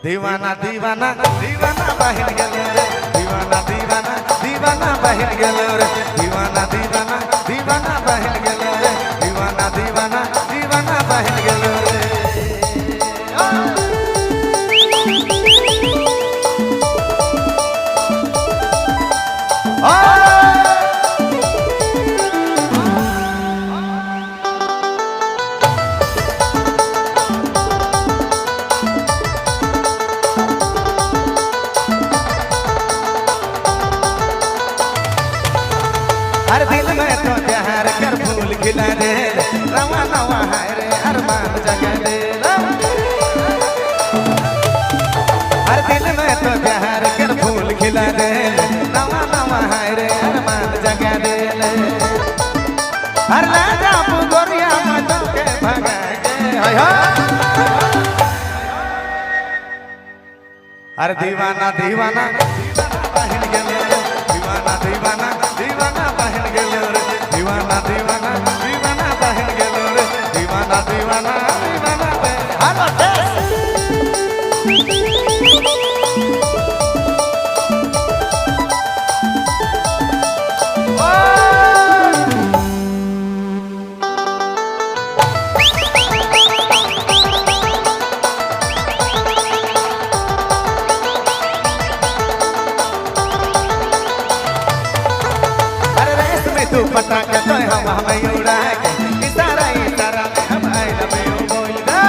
दीवाना दीवाना दीवाना बहिन गेल रे दीवाना दीवाना दीवाना बहिन गेल रे दीवाना दीवाना दीवाना बहिन गेल रे दीवाना दीवाना दीवाना बहिन गेल रे। हर दिल में तो प्यार कर फूल खिला दे रवा नवा है रे अरमान जगा दे। हर दिल में तो प्यार कर फूल खिला दे नवा नवा है रे अरमान जगा दे। हर राजा पुगोरिया मतो के भगा के हाय हाय। हर दीवाना दीवाना दीवाना बहन गेल रे दीवाना दीवाना दीवाना बहन गेल रे दीवाना दीवाना दीवाना बहन गेल रे दीवाना दीवाना दीवाना हेलो देश। तू पटाखा तो हम हमें उड़ा के इशारा इशारा में हम I love you बोल दे।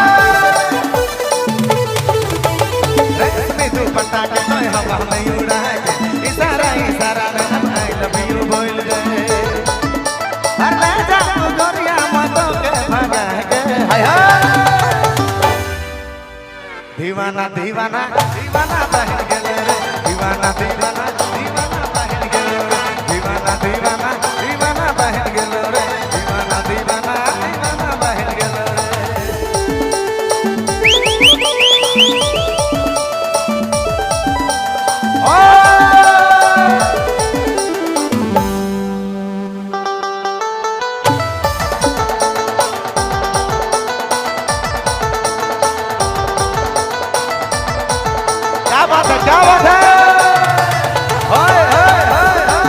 रेशमी तू पटाखा तो हम हमें उड़ा के इशारा इशारा में हम I love you बोल दे। हर राजा गोरिया मतो के भगा के हाय हाय। दीवाना दीवाना दीवाना बहन गेल रे दीवाना दीवाना दीवाना बहन गेल रे दीवाना दीवाना दीवाना बहन गेल रे दीवाना दीवाना दीवाना बहन गेल रे। क्या बात है, क्या बात है। हाय हाय हाय हाय।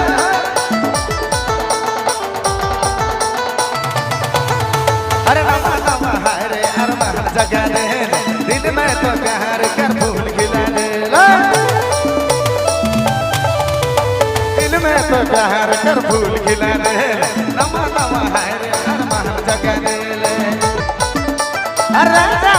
अरे नवा नवा हाय रे अरमान जगा दे दिल में तो प्यार कर फूल खिला दे। दिल में तो प्यार कर फूल खिला दे नवा नवा हाय रे अरमान जगा दे। अरे राजा